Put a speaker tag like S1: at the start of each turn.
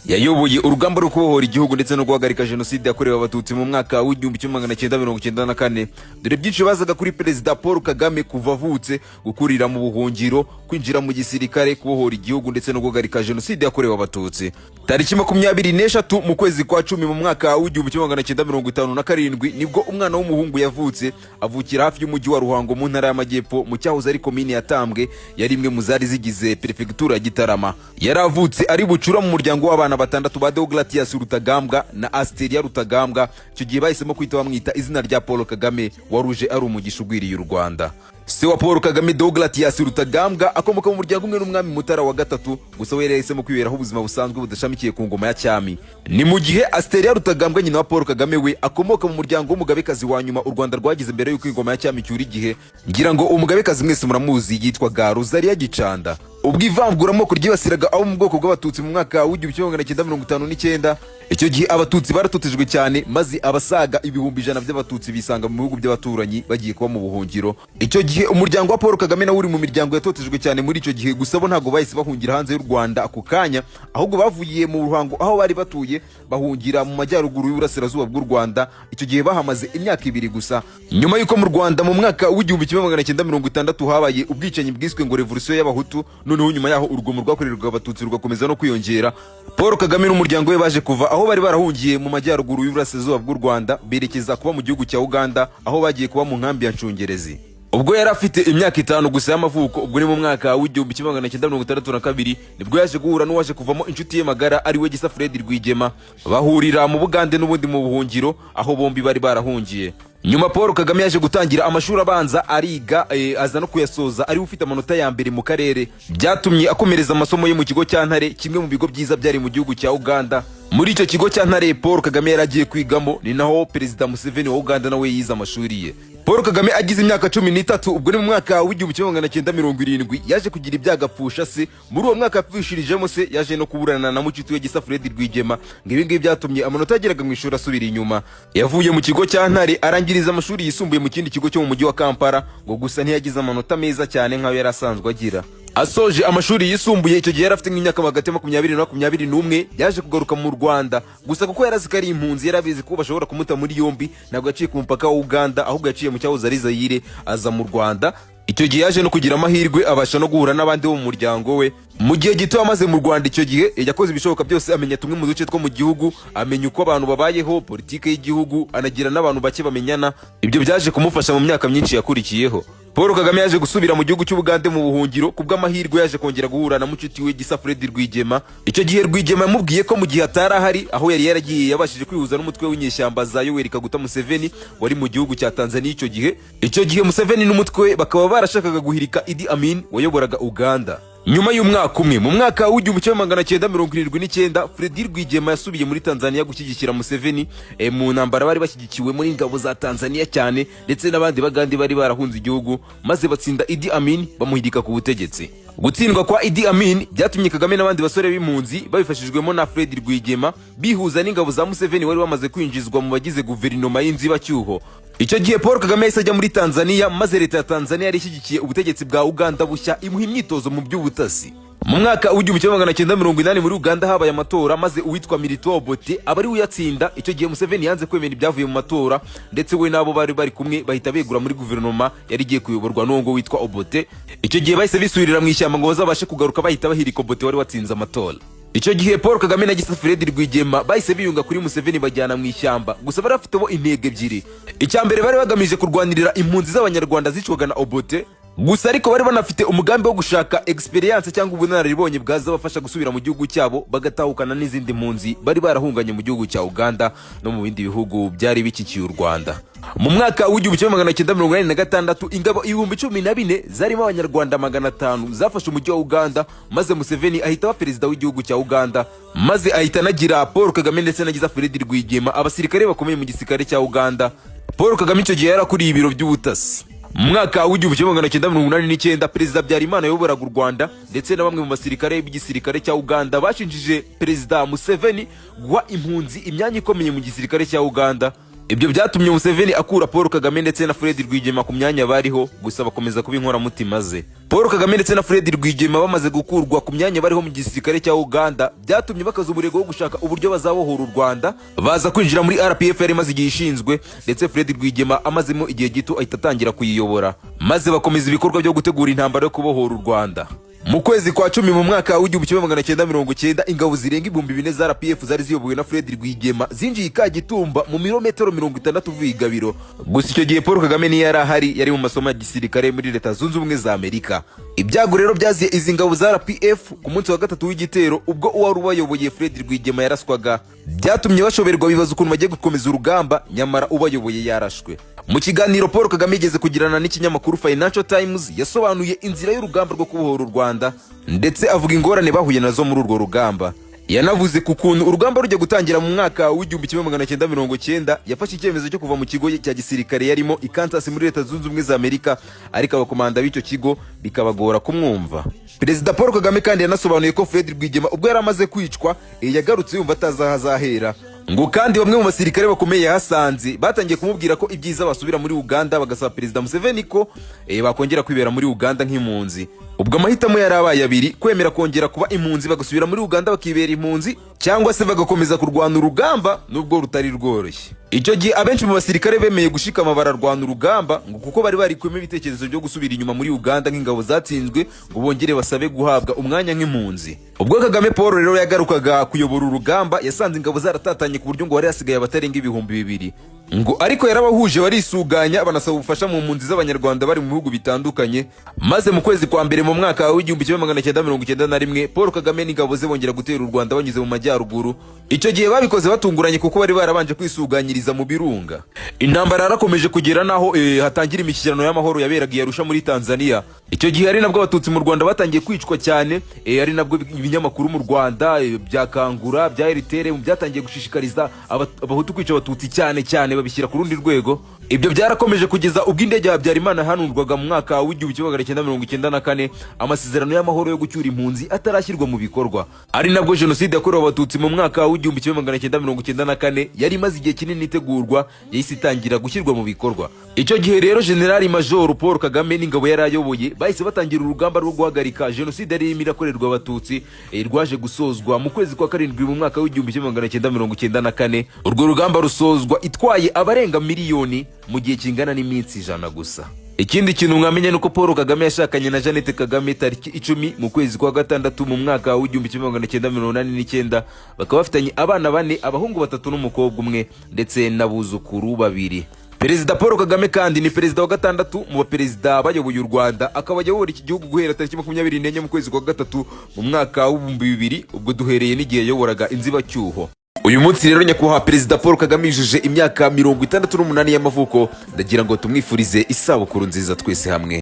S1: Yayoboye urugamba rwo kubohora igihugu ndetse no guhagarika Jenoside yakorewe Abatutsi mu mwaka w'1994. Dore byinshi bazaga kuri Perezida Paul Kagame kuva avutse, gukurira mu buhungiro, kwinjira mu gisirikare, kubohora igihugu ndetse no guhagarika Jenoside yakorewe Abatutsi. Tariki 23 mu kwezi kwa 10 mu mwaka w'1957 nibwo umwana w'umuhungu yavutse, avukira hafi y'umujyi wa Ruhango mu Ntara y'Amajyepfo, mu cyahoze ari komini ya Tambwe, yari imwe mu zari zigize perefegitura ya Gitarama. Yari avutse ari bucura mu muryango w'abana batandatu ba Deogratias Rutagambwa na Asteria Rutagambwa. Icyo gihe bahisemo kwita bamwita izina rya Paul Kagame, waruje ari umugisha ugwiriye u Rwanda. Se wa Paul Kagame, Deogratias Rutagambwa, akomoka mu muryango umwe n'umwami Mutara wa Gatatu, gusa we yari yahisemo kwiberaho ubuzima busanzwe budashamikiye ku ngoma ya cyami. Ni mu gihe Asteria Rutagambwa, nyina wa Paul Kagame, we akomoka mu muryango w'umugabekazi wa nyuma u Rwanda rwagize mbere y'uko ingoma ya cyami icyura igihe. Ngira ngo umugabekazi mwese muramuzi, yitwaga Rosalia Gicanda. Ubwo ivanguramoko ryibasiraga abo mu bwoko bw'Abatutsi mu mwaka w'1959, icyo gihe Abatutsi baratotejwe cyane, maze abasaga 100,000 by'Abatutsi bisanga mu bihugu by'abaturanyi bagiye kuba mu buhungiro. Icyo gihe umuryango wa Paul Kagame nawe uri mu miryango yatotejwe cyane muri icyo gihe, gusa bo ntabwo bahise bahungira hanze y'u Rwanda ako kanya, ahubwo bavuye mu Ruhango aho bari batuye bahungira mu majyaruguru y'uburasirazuba bw'u Rwanda. Icyo gihe bahamaze imyaka 2 gusa. Nyuma y'uko mu Rwanda mu mwaka w'1960 habaye ubwicanyi bwiswe ngo Revolusiyo y'Abahutu, noneho nyuma yaho urugomo rwakorerwaga Abatutsi rugakomeza no kwiyongera, Paul Kagame n'umuryango we baje kuva aho bari barahungiye mu majyaruguru y'uburasirazuba bw'u Rwanda, berekeza kuba mu gihugu cya Uganda, aho bagiye kuba mu nkambi ya Nshungerezi. Ubwo yari afite imyaka 5 gusa y'amavuko, ubwo ni mu mwaka w'1962, nibwo yaje guhura n'uwaje kuvamo inshuti ye magara, ari we Gisa Fred Rwigema, bahurira mu Bugande n'ubundi mu buhungiro aho bombi bari barahungiye. Nyuma Paul Kagame yaje gutangira amashuri abanza, ariga, aza no kuyasoza ariwe ufite amanota ya mbere mu karere. Byatumye akomereza amasomo ye mu kigo cya Ntare, kimwe mu bigo byiza byari mu gihugu cya Uganda. Muri icyo kigo cya Ntare Paul Kagame yari agiye kwigamo, ni naho Perezida Museveni wa Uganda nawe yize amashuri ye. Paul Kagame agize imyaka 13, ubwo ni mu mwaka w'1970, yaje kugira ibyago apfusha se. Muri uwo mwaka yapfushirijemo se, yaje no kuburana na mucuti we Gisa Fred Rwigema. Ngo ibi ngibi byatumye amanota yageraga mu ishuri asubira inyuma. Yavuye mu kigo cya Ntare, arangiriza amashuri yisumbuye mu kindi kigo cyo mu mujyi wa Kampala, ngo gusa ntiyagize amanota meza cyane nk'ayo yari asanzwe agira. Asoje amashuri yisumbuye, icyo gihe yari afite nk'imyaka hagati ya 20 na 21, yaje kugaruka mu Rwanda. Gusa kuko yari azi ko ari impunzi, yari abizi ko bashobora kumuta muri yombi, ntabwo yaciye ku mupaka wa Uganda, ahubwo yaciye mu cyahoze ari Zayire aza mu Rwanda. Icyo gihe yaje no kugira amahirwe abasha no guhura n'abandi bo mu muryango we. Mu gihe gito yamaze mu Rwanda, icyo gihe yakoze ibishoboka byose amenya tumwe mu duce two mu gihugu, amenya uko abantu babayeho, politike y'igihugu, anagira n'abantu bake bamenyana. Ibyo byaje kumufasha mu myaka myinshi yakurikiyeho. Paul Kagame yaje gusubira mu gihugu cy'Ubugande mu buhungiro. Ku bw'amahirwe yaje kongera guhura na mucuti we Gisa Fred Rwigema. Icyo gihe Rwigema yamubwiye ko mu gihe atari ahari aho yari yaragiye, yabashije kwihuza n'umutwe w'inyeshyamba za Yoweri Kaguta Museveni wari mu gihugu cya Tanzania icyo gihe. Icyo gihe Museveni n'umutwe we bakaba barashakaga guhirika Idi Amin wayoboraga Uganda. Nyuma y'umwaka umwe, mu mwaka w'1979, Fredi Rwigema yasubiye muri Tanzania gushyigikira Museveni mu ntambara bari bashyigikiwe muri ingabo za Tanzania cyane ndetse n'abandi Bagande bari barahunze igihugu, maze batsinda Idi Amin, bamuhirika ku butegetsi. Gutsindwa kwa Idi Amin byatumye Kagame n'abandi basore b'impunzi babifashijwemo na Fred Rwigema bihuza n'ingabo za Museveni wari wamaze kwinjizwa mu bagize guverinoma y'inzibacyuho. Icyo gihe Paul Kagame yahise ajya muri Tanzania, maze leta ya Tanzania yari ishyigikiye ubutegetsi bwa Uganda bushya imuha imyitozo mu by'ubutasi. Mu mwaka w'1980 muri Uganda habaye amatora, maze uwitwa Milton Obote aba ari we uyatsinda. Icyo gihe Museveni yanze kwemera ibyavuye mu matora, ndetse we n'abo bari bari kumwe bahita begura muri guverinoma yari igiye kuyoborwa n'uwo ngo witwa Obote. Icyo gihe bahise bisubirira mu ishyamba ngo bazabashe kugaruka bahita bahirika Obote wari watsinze amatora. Icyo gihe Paul Kagame na Gisa Fred Rwigema bahise biyunga kuri Museveni, bajyana mu ishyamba. Gusa bari bafitemo intego ebyiri. Icya mbere, bari bagamije kurwanirira impunzi z'Abanyarwanda zicwaga na Obote. Gusa ariko bari banafite umugambi wo gushaka experience cyangwa ubunararibonye bwazabafasha gusubira mu gihugu cyabo, bagatahukana n'izindi mpunzi bari barahunganye mu gihugu cya Uganda no mu bindi bihugu byari bikikiye u Rwanda. Mu mwaka w'1986, ingabo 14,000 zarimo Abanyarwanda 500 zafashe umujyi wa Uganda, maze Museveni ahita aba perezida w'igihugu cya Uganda, maze ahita anagira Paul Kagame ndetse na Gisa Fred Rwigema abasirikare bakomeye mu gisirikare cya Uganda. Paul Kagame icyo gihe yarakuriye ibiro by'ubutasi. Mu mwaka w'1989, Perezida Habyarimana yayoboraga u Rwanda ndetse na bamwe mu basirikare b'igisirikare cya Uganda bashinjije Perezida Museveni guha impunzi imyanya ikomeye mu gisirikare cya Uganda. Ibyo byatumye Museveni akura Paul Kagame ndetse na Fred Rwigema ku myanya bariho, gusa bakomeza kuba inkoramutima ze. Paul Kagame ndetse na Fred Rwigema bamaze gukurwa ku myanya bariho mu gisirikare cya Uganda, byatumye bakaza umurego wo gushaka uburyo bazabohora u Rwanda. Baza kwinjira muri RPF yari imaze igihe ishinzwe, ndetse Fred Rwigema amazemo igihe gito ahita atangira kuyiyobora, maze bakomeza ibikorwa byo gutegura intambara yo kubohora u Rwanda. Mu kwezi kwa 10 mu mwaka w'1990, ingabo zirenga 4000 za RPF zari ziyobowe na Fred Rwigema zinjiye i Kagitumba, mu mirometero 60 uvuye i Gabiro. Gusa icyo gihe Paul Kagame ntiyari ahari, yari mu masomo ya gisirikare muri Leta Zunze Ubumwe za Amerika. Ibyago rero byaziye izi ngabo za RPF ku munsi wa gatatu w'igitero, ubwo uwari ubayoboye Fred Rwigema yaraswaga. Byatumye bashoberwa, bibaza ukuntu bagiye gukomeza urugamba nyamara ubayoboye yarashwe. Mu kiganiro Paul Kagame yigeze kugirana n'ikinyamakuru Financial Times, yasobanuye inzira y'urugamba rwo kubohora u Rwanda, ndetse avuga ingorane bahuye nazo muri urwo rugamba. Yanavuze ku kuntu urugamba rujya gutangira mu mwaka w'1990 yafashe icyemezo cyo kuva mu kigo cya gisirikare yarimo i Kansas muri Leta Zunze Ubumwe za Amerika, ariko abakomanda b'icyo kigo bikabagora kumwumva. Perezida Paul Kagame kandi yanasobanuye ko Fred Rwigema ubwo yari amaze kwicwa, yagarutse yumva atazi aho azahera. Ngo kandi bamwe mu basirikare bakomeye yahasanze batangiye kumubwira ko ibyiza basubira muri Uganda, bagasaba Perezida Museveni ko bakongera kwibera muri Uganda nk'impunzi. Ubwo amahitamo yari abaye abiri: kwemera kongera kuba impunzi bagasubira muri Uganda bakibera impunzi, cyangwa se bagakomeza kurwana urugamba nubwo rutari rworoshye. Icyo gihe abenshi mu basirikare bemeye gushikama bararwana urugamba, ngo kuko bari barikuyemo ibitekerezo byo gusubira inyuma muri Uganda nk'ingabo zatsinzwe, ngo bongere basabe guhabwa umwanya nk'impunzi. Ubwo Kagame Paul rero yagarukaga kuyobora urugamba, yasanze ingabo zaratatanye ku buryo ngo hari hasigaye abatarenga 2000. Ngo ariko yarabahuje, barisuganya, banasaba ubufasha mu mpunzi z'Abanyarwanda bari mu bihugu bitandukanye, maze mu kwezi kwa mbere mu mwaka w'1991, Paul Kagame n'ingabo ze bongera gutera u Rwanda banyuze mu majyaruguru. Icyo gihe babikoze batunguranye kuko bari barabanje kwisuganyiriza mu birunga. Intambara yarakomeje kugera n'aho hatangira imishyikirano y'amahoro yaberaga i Arusha muri Tanzania. Icyo gihe ari nabwo Abatutsi mu Rwanda batangiye kwicwa cyane, ari nabwo ibinyamakuru mu Rwanda bya Kangura, bya RTL byatangiye gushishikariza Abahutu kwica Abatutsi cyane cyane, babishyira ku rundi rwego. Ibyo byarakomeje kugeza ubwo indege ya Habyarimana yahanurwaga mu mwaka w'1994, amasezerano y'amahoro yo gucyura impunzi atarashyirwa mu bikorwa. Ari nabwo Jenoside yakorewe Abatutsi mu mwaka w'1994 yari imaze igihe kinini itegurwa yahise itangira gushyirwa mu bikorwa. Icyo gihe rero Generali Majoro Paul Kagame n'ingabo yari ayoboye bahise batangira urugamba rwo guhagarika jenoside yari irimo irakorerwa Abatutsi, rwaje gusozwa mu kwezi kwa karindwi mu mwaka w'1994. Urwo rugamba rusozwa itwaye abarenga miliyoni mu gihe kingana n'iminsi 100 gusa. Ikindi kintu mwamenya ni uko Paul Kagame yashakanye na Jeannette Kagame tariki 10 mu kwezi kwa gatandatu mu mwaka w'1989, bakaba bafitanye abana bane, abahungu batatu n'umukobwa umwe, ndetse n'abuzukuru babiri. Perezida Paul Kagame kandi ni perezida wa gatandatu mu baperezida bayoboye u Rwanda, akaba ayobora iki gihugu guhera tariki 24 mu kwezi kwa gatatu mu mwaka w'2000, ubwo duhereye n'igihe yayoboraga inzibacyuho. Uyu munsi rero Nyakubahwa Perezida Paul Kagame yujuje imyaka 68 y'amavuko. Ndagira ngo tumwifurize isabukuru nziza twese hamwe.